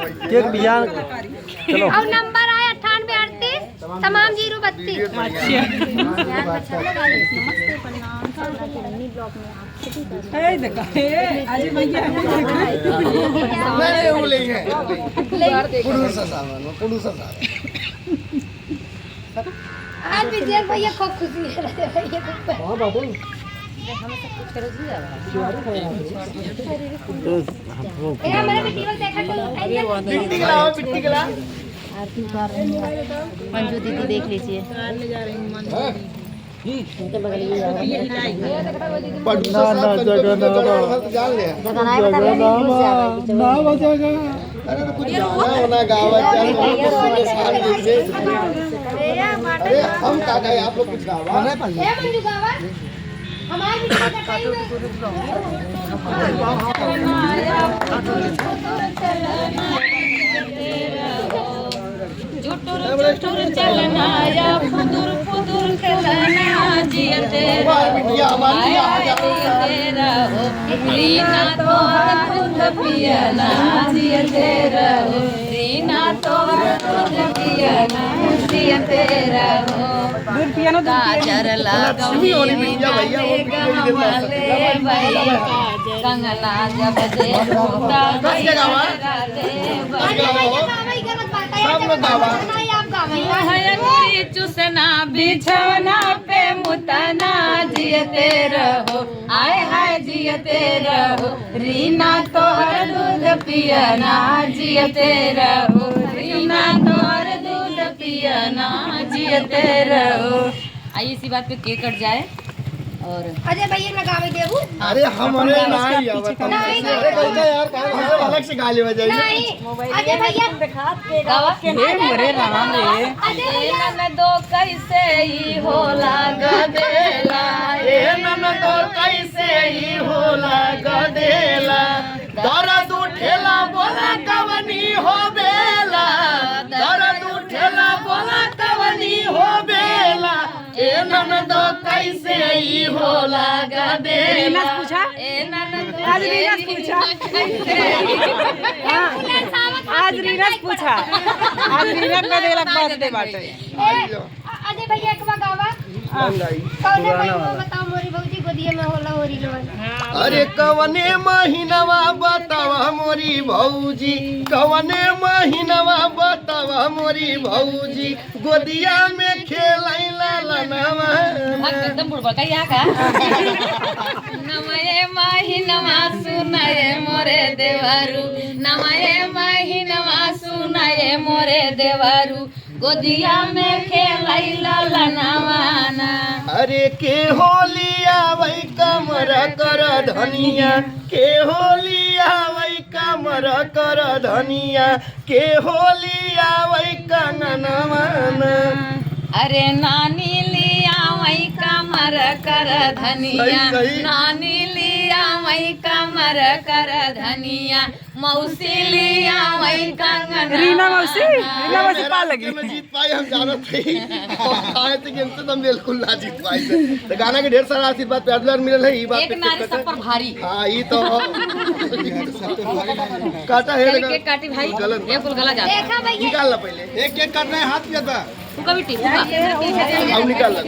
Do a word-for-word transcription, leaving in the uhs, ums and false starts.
केक बिहान, चलो। और नंबर आए अट्ठानबे अड़तीस, तमाम जीरो बत्तीस। ए, देखा, ए, अजय भैया। नहीं, नहीं, वो ले गए। पुरुष सामान, पुरुष सामान। आज विजय भैया खूब खुशी है, भैया खूब। हाँ, बाबू। ए, हमारे वीडियो देखा करो। बिट्टी के लाओ, बिट्टी के लाओ। आरती उतार रही है। मंजू दीदी देख लीजिए। हाँ। उनके बगल में। ना, ना, जगह ना बा। जगह ना बा, जगह ना बा। अरे तो कुछ गाना वाना गावा, चल, कुछ सुने साथ जैसे। अरे हम का गाए, आप लोग कुछ गावा। ए मंजू गावा। हमार भी गाना गाई। चुटुर चुटुर चलना या फुदुर फुदुर खेलना, जियते रहो, जियते रहो। रीना तोहर दूध पियना, जियते रहो। रीना तोहर दूध पियना, जियते रहो। दूध पियना, दूध पियना। काजर लगावली बिटिया भैया, वो बिटिया ही देता है। कंगना जब देखो तब सब लोग गावा। मुहरी चुसना बिछौना पे मुतना, जियते रहो। आय हाय जियते रहो। रीना तोहर दूध पियना, जियते रहो। रीना तोहर दूध पियना, जियते रहो। आइए, इसी बात पे केक कट जाए। और अजय भैया ना गावे देबू? अरे, हम अरे ना ही आवत। नहीं। अरे, कैसा यार, काम हम अलग से गा लेवे जाइए। नहीं। अजय भैया। गावा। हे मोरे राम रे। अजय भैया। ए ननदो कैसे ई होला गदेला, ए ननदो कैसे ई होला गदेला। दर्द उठेला बोला कवनी हो बेला, दर्द उठेला बोला कवनी हो बेला। ए ननदो कैसे ई होला गदेला। रीना से पूछा? ए ननदो आज रीना से पूछा? हाँ, आज रीना से पूछा। आज रीना का देलक बात दे बाटे। ए, अ-, अजय भैया एक बार गावा। हाँ। कौने महीनवा बतावा मोरी भौजी गोदिया में होला होरी लोन। अरे कवने महीनवा बतावा मोरी भौजी, कवने महीनवा बतावा मोरी भौजी, गोदिया में खेलैला लनवा। एकदम बुढ़बा का यहाँ का। नवये महीनवा सुनाये मोरे देवरू, नवये महीनवा सुनाये मोरे देवरू, गोदिया में खेलैला लनवाना। अरे के होली आवै कमर कर धनिया, के होली आवै कमर कर धनिया, के होली आवै कंगनवाना। अरे नानी ली आवै कमर कर धनिया, सही, सही। नानी ली आवै कमर कर धनिया, मौसी ली आवै कंगनवाना। रीना मौसी, रीना मौसी पा लगी। मैं जीत पाई, हम जानत हई। और आए थे कि हमसे तो बिल्कुल ना जीत पाई थे। तो गाना के ढेर सारा आशीर्वाद, प्यार दुलार मिलल है, ई बात एक पे नारी सब पर भारी। हाँ, ई तो काटा है चल लगा। केक काटी भाई, गलत। ये कुल गला जाता है। देखा भैया। निकाल ला पहले। एक केक काटना है, हाथ में था। तू कभी टिप, तू कभी अब निकाल ला।